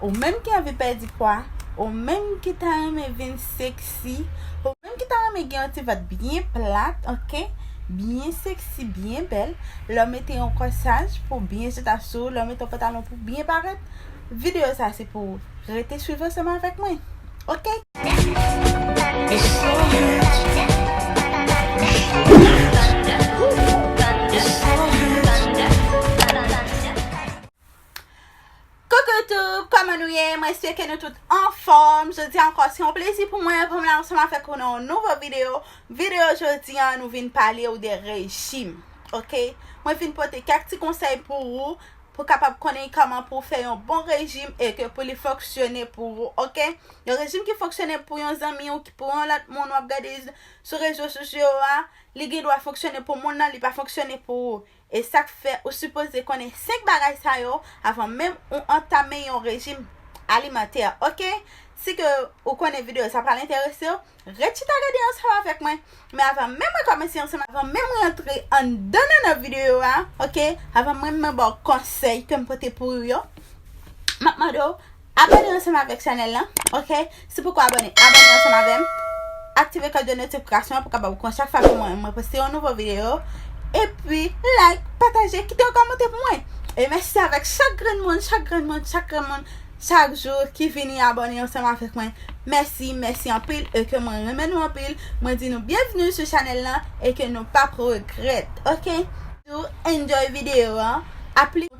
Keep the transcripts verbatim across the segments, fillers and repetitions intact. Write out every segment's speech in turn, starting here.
Ou menm ki anvi pèdi pwa, ou menm ki ta renmen vin seksi, ou menm ki ta renmen gen yon ti vant byen plat, ok? Byen seksi, byen bèl. Lè w mete yon kòsaj pou byen chita sou ou, lè w mete yon pantalon pou byen parèt, videyo sa se pou ou. Rete swiv ansanm avèk mwen, ok? Koukou tout, kòman nou ye? Mwen espere ke nou tout anfòm. Jodi a ankò, se yon plezi pou mwen pou m la ansanm avèk ou nan yon nouvo videyo. Videyo jodi a, nou vin pale ou de rejim, ok? Mwen vin pote kèk ti konsèy pou ou, pou kapab konnen kòman pou w fè yon bon rejim e ke pou li fonksyone pou ou, ok? Yon rejim ki fonksyone pou yon zanmi ou, ki pou yon lòt moun w ap gade sou rezo sosyo a, li gen dwa fonksyone pou moun nan, li pa fonksyone pou ou. E sa k fè ou sipoze konnen senk bagay sa yo avan menm ou antame yon rejim alimantè, ok? Si ke ou konnen videyo sa pral enterese w, ret chita gade ansanm avèk mwen. Men avan menm mwen kòmanse ansanm, avan menm mwen antre anndan nan, nan videyo a, ok? Avan menm mwen ba w konsèy ke m pote pou ou yo, m ap mande w abòne ansanm avèk chanèl lan, ok? Si poko abòne, abòne ansanm avè m. Aktive klòch de notifikasyon an pou kapab konn chak fwa ke mwen, mwen poste yon nouvo videyo. Epi, like, pataje, kite yon kòmantè pou mwen. E mèsi avèk chak grenn moun, chak grenn moun, chak grenn moun, chak jou ki vini abòne ansanm avèk mwen. Mèsi, mèsi anpil, e ke mwen renmen nou anpil. Mwen di nou byenvni sou chanèl lan, e ke nou p ap regrèt, ok? Enjoy videyo an. Apli-,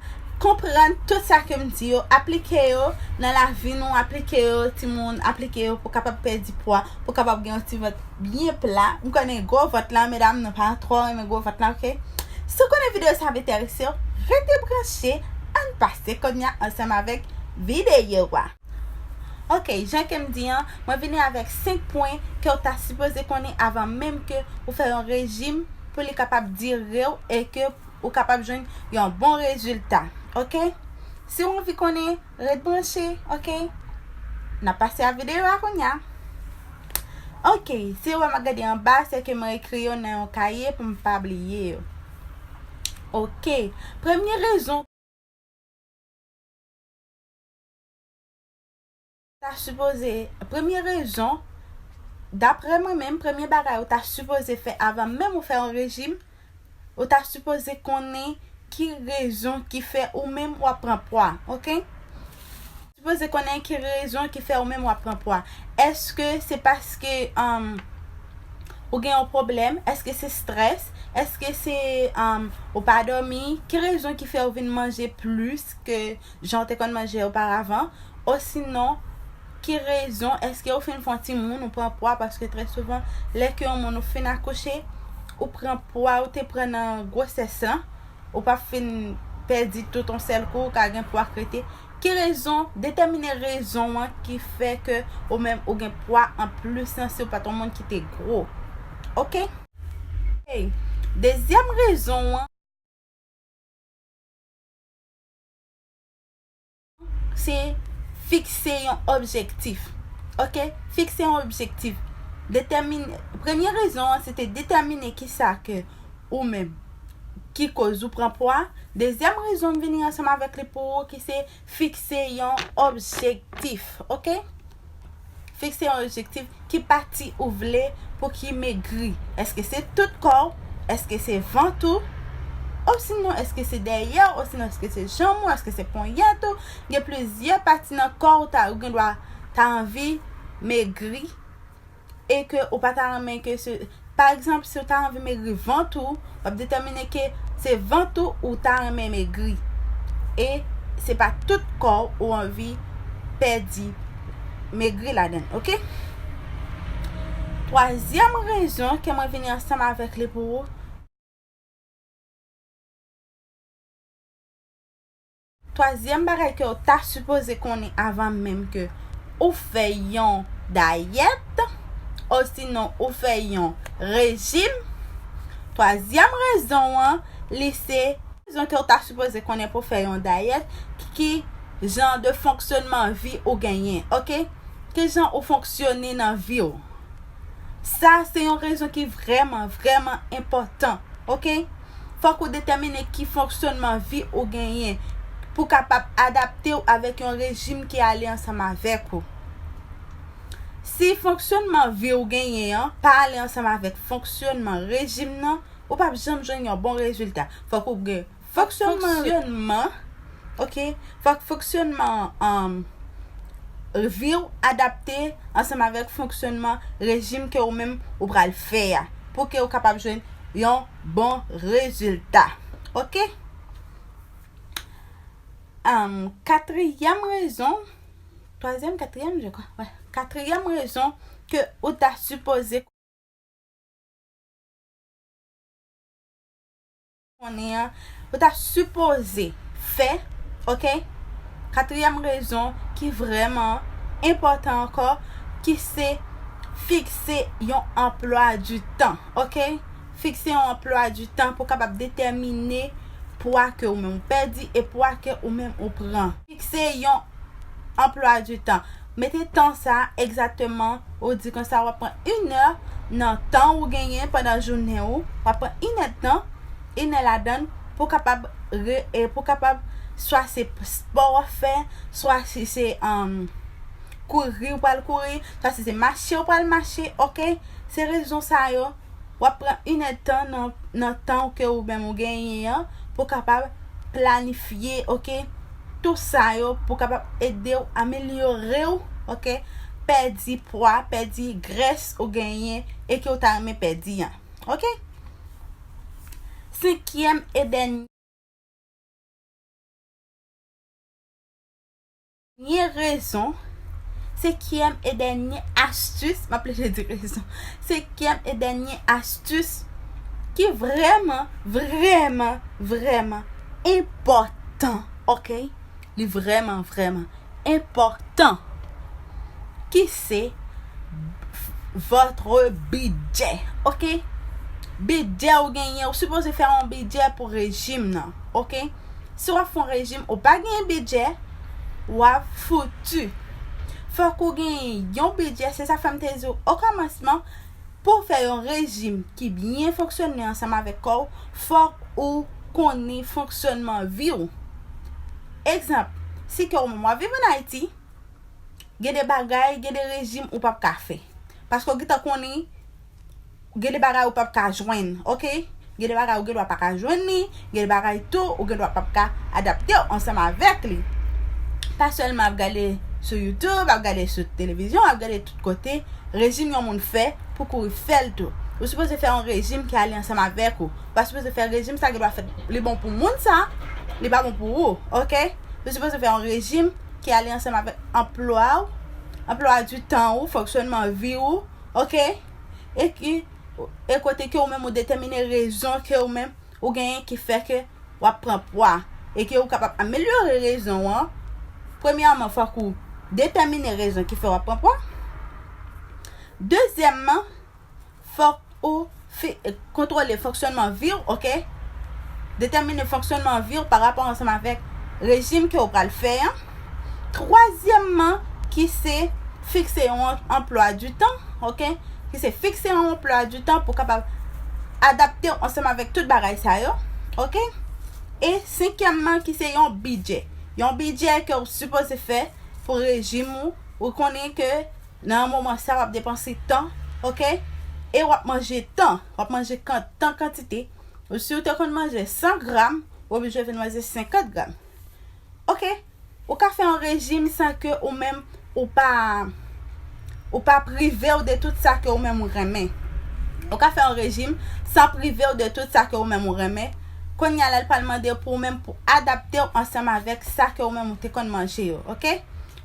konprann tout sa ke m di yo. Aplike yo nan lavi nou. Aplike yo, timoun. Aplike yo pou kapab pèdi pwa, pou kapab gen yon ti vant byen pla. M konnen gwo vant lan, medam, nou pa twò renmen gwo vant lan, ok? Si w konnen videyo sa ap enterese w, rete branche, ann pase kounye a ansanm avèk videyo a. Ok, jan ke m di an, mwen vini avèk senk pwen ke w ta sipoze konnen avan menm ke ou fè yon rejim pou li kapab dire w e ke ou kapab jwenn yon bon rezilta. Ok? Si w anvi konnen, ret branche, ok? N ap pase a videyo a kounye a. Ok, si w wè m ap gade anba, se ke mwen ekri yo nan yon kaye pou m pa bliye yo. Ok, premye rezon ta sipoze, premye rezon, daprè mwen menm, premye bagay ou ta sipoze fè avan menm ou fè yon rejim, ou ta sipoze konnen ki rezon ki fè ou menm w ap pran pwa, ok? Sipoze konnen ki rezon ki fè ou menm w ap pran pwa. Èske se paske, um, ou gen yon pwoblèm? Èske se strès? Èske se, um, ou pa dòmi? Ki rezon ki fè ou vin manje plis ke jan w te konn manje oparavan? Osinon, ki rezon? Èske ou fin fè yon timoun, ou pran pwa? Paske trè souvan, lè ke yon moun ou fin akouche, ou pran pwa ou te pran nan gwosès lan, ou pa fin pèdi tout yon sèl kou, ou ka gen pwa k rete. Ki rezon? Detèmine rezon an ki fè ke ou menm ou gen pwa anplis lan si w pa t yon moun ki te gwo. Ok? Hey, dezyèm rezon an, se fikse yon objektif. Ok? Fikse yon objektif. Detèmine, premye rezon an, se te detèmine kisa ke ou menm, ki koz ou pran pwa. Dezyèm rezon m vini ansanm avèk li pou ou, ki se fikse yon objektif. Ok? Fikse yon objektif. Ki pati ou vle pou ki megri? Èske se tout kò w? Èske se vant ou? Osinon, èske se dèyè w? Osinon, èske se janm ou? Èske se ponyèt ou? Gen plizyè pati nan kò w ta, ou gen dwa ta anvi megri e ke ou pa ta renmen ke se, pa egzanp, si w ta anvi megri vant ou, w ap detèmine ke se vant ou ou ta renmen megri. E se pa tout kò w ou anvi pèdi, megri ladan l, ok? Twazyèm rezon ke mwen vini ansanm avèk li pou ou, twazyèm bagay ke w ta sipoze konnen avan menm ke ou fè yon dayèt, osinon ou fè yon rejim, twazyèm rezon an, li se rezon ke w ta sipoze konnen pou fè yon dayèt, ki jan de fonksyonman vi ou genyen, ok? Ki jan ou fonksyone nan vi w? Sa se yon rezon ki vrèman, vrèman enpòtan, ok? Fòk ou detèmine ki fonksyonman vi ou genyen. pou kapab adapte w avèk yon rejim ki ale ansanm avèk ou. Si fonksyònman vi w genyen an pa ale ansanm avèk fonksyònman rejim nan, ou p ap janm jwenn yon bon rezilta. Fòk ou gen fonksyònman, fonksyònman, ok? Fòk fonksyònman, um, vi w adapte ansanm avèk fonksyònman rejim ke ou menm ou pral fè a, pou ke ou kapab jwenn yon bon rezilta. Ok? Um, katriyèm rezon, twazyèm, katriyèm, je crois, ouais. Katriyèm rezon ke ou ta sipoze konnen an, ou ta sipoze fè, ok? Katriyèm rezon ki vrèman enpòtan ankò, ki se fikse yon anplwa di tan, ok? Fikse yon anplwa di tan pou kapab detèmine pwa ke ou menm ou pèdi e pwa ke ou menm ou pran. Fikse yon anplwa di tan. Mete tan sa egzakteman, ou di konsa w ap pran inè nan tan ou genyen pandan jounen ou, w ap pran inè tan, inè ladan l pou kapab re, e pou kapab swa se spò w ap fè, swa si se, um, kouri ou pral kouri, swa si se mache ou pral mache, ok? Se rezon sa yo, w ap pran inèdtan nan, nan tan ke ou menm ou genyen an pou kapab planifye, ok? Tou sa yo pou kapab ede w amelyore w, ok? Pèdi pwa, pèdi grès ou genyen e ke w ta renmen pèdi an, ok? Senkyèm e dènye dènye rezon, senkyèm e dènye astis, m ap plede di rezon, senkyèm e dènye astis ki vrèman, vrèman, vrèman enpòtan, ok? Li vrèman, vrèman enpòtan, ki se votre budget, ok? Bidjè ou genyen, ou sipoze fè yon bidjè pou rejim nan, ok? Si w ap fè yon rejim, ou pa gen bidjè, w ap fouti. Fòk ou gen yon bidjè, se sa fè m te di w okòmansman, pou w fè yon rejim ki byen fonksyone ansanm avèk kò w, fòk ou konnen fonksyònman vi w. Egzanp, si ke w menm w ap viv ann Ayiti, gen de bagay, gen de rejim ou p ap ka fè. Paske w gentan konnen, gen de bagay ou p ap ka jwenn, ok? Gen de bagay ou gendwa pa ka jwenn li, gen de bagay tou ou gendwa p ap ka adapte w ansanm avèk li. Pa sèlman ap gade sou YouTube, ap gade sou televizyon, ap gade tout kote, rejim yon moun fè pou kouri fè l tou. Ou sipoze fè yon rejim ki ale ansanm avèk ou. Ou pa sipoze fè rejim sa gendwa fèt, li bon pou moun sa, li pa bon pou ou, ok? Ou sipoze fè yon rejim ki ale ansanm avèk anplwa w, anplwa di tan ou, fonksyònman vi w, ok? E ki, e kote ke ou menm ou detèmine rezon ke ou menm ou genyen ki fè ke w ap pran pwa e ke ou kapab amelyore rezon an. Premyèman, fòk ou detèmine rezon ki fè w ap pran pwa. Dezyèmman, fòk ou fi-, kontwole fonksyònman vi w, ok? Detèmine fonksyònman vi w pa rapò ansanm avèk rejim ke w pral fè an. Twazyèmman, ki se fikse yon anplwa di tan, ok? Ki se fikse yon anplwa di tan pou kapab adapte w ansanm avèk tout bagay sa yo, ok? E senkyèmman, ki se yon bidjè. Yon bidjè ke w sipoze fè pou rejim ou, ou konnen ke nan yon moman sa w ap depanse tan, ok? E w ap manje tan, w ap manje kan-, tan kantite. Ou si w te konn manje san gram, ou oblije vin manje senkant gram. Ok? Ou ka fè yon rejim san ke ou menm ou pa, ou pa prive w de tout sa ke ou menm ou renmen. Ou ka fè yon rejim san prive w de tout sa ke ou menm ou renmen. Kounye a la, l pral mande pou ou menm pou adapte w ansanm avèk sa ke ou menm ou te konn manje yo, ok?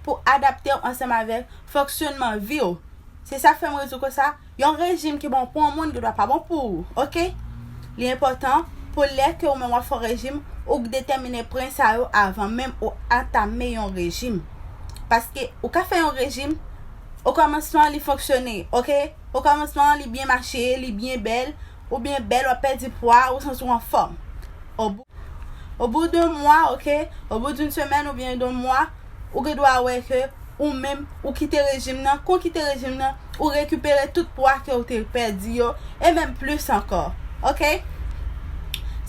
Pou adapte w ansanm avèk fonksyònman vi w. Se sa k fè mwen di w konsa, yon rejim ki bon pou yon moun gendwa pa bon pou ou, ok? Li enpòtan pou lè ke ou menm w ap fè yon rejim, ou detèmine pwen sa yo avan menm ou antame yon rejim. Paske ou ka fè yon rejim, okòmansman li fonksyone, ok? Okòmansman li byen mache, li byen bèl, ou byen bèl, w ap pèdi pwa, ou santi w anfòm. Obou Au bout d'un mois, ok, au bout d'une semaine oubyen d'un mois, ou gendwa wè ke ou menm, ou kite rejim nan, kon kite rejim nan, ou rekipere tout pwa ke ou te pèdi yo, e menm plis ankò, ok?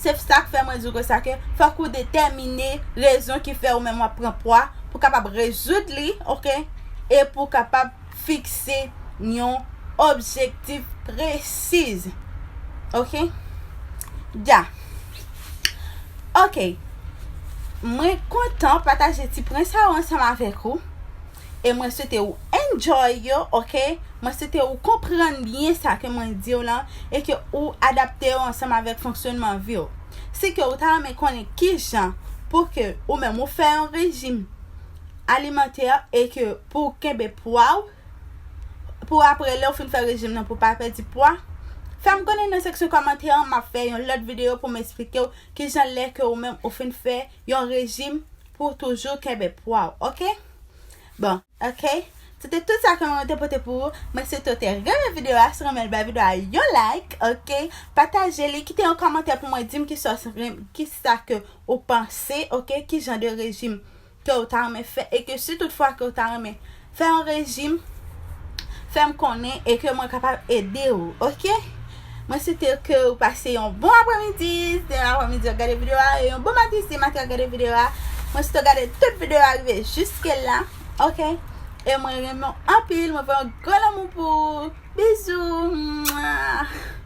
Se sa k fè mwen di w konsa ke fòk ou detèmine rezon ki fè ou menm w ap pran pwa, pou kapab rezoud li, oke? E pou kapab fikse yon objektif presiz. Oke? Dja. Oke. Mwen kontan pataje ti pwen sa yo ansanm avèk ou. E mwen swete ou enjoy yo, oke? Mwen swete ou konprann byen sa ke mwen di w lan e ke ou adapte yo ansanm avèk fonksyonman vi w. Si ke ou ta renmen konnen kijan pou ke ou menm ou fè yon rejim alimantè e ke pou w kenbe pwa w, pou apre lè w fin fè rejim nan pou w pa pèdi pwa, fè m konnen nan seksyon kòmantè an, m ap fè yon lòt videyo pou m eksplike w kijan lè ke ou menm ou fin fè yon rejim pou w toujou kenbe pwa w, oke? Bon, oke? Se te tout sa ke mwen te pote pou ou. Mwen swete w te renmen videyo a, si w renmen l, bay videyo a yon like, oke? Pataje li, kite yon kòmantè pou mwen, di m kisa, kisa ke ou panse, oke? Ki jan de rejim ke ou ta renmen fè e ke si tout fwa ke ou ta renmen fè yon rejim, fè m konnen e ke mwen kapab ede ou, oke? Mwen swete ke ou pase yon bon aprèmidi, si demen aprèmidi w ap gade videyo a, e yon bon maten si maten w ap gade videyo a. Mwen swete w gade tout videyo a rive jiske la, oke? E mwen renmen w anpil, mwen voye yon gwo lanmou pou ou. Bizou. Mwa.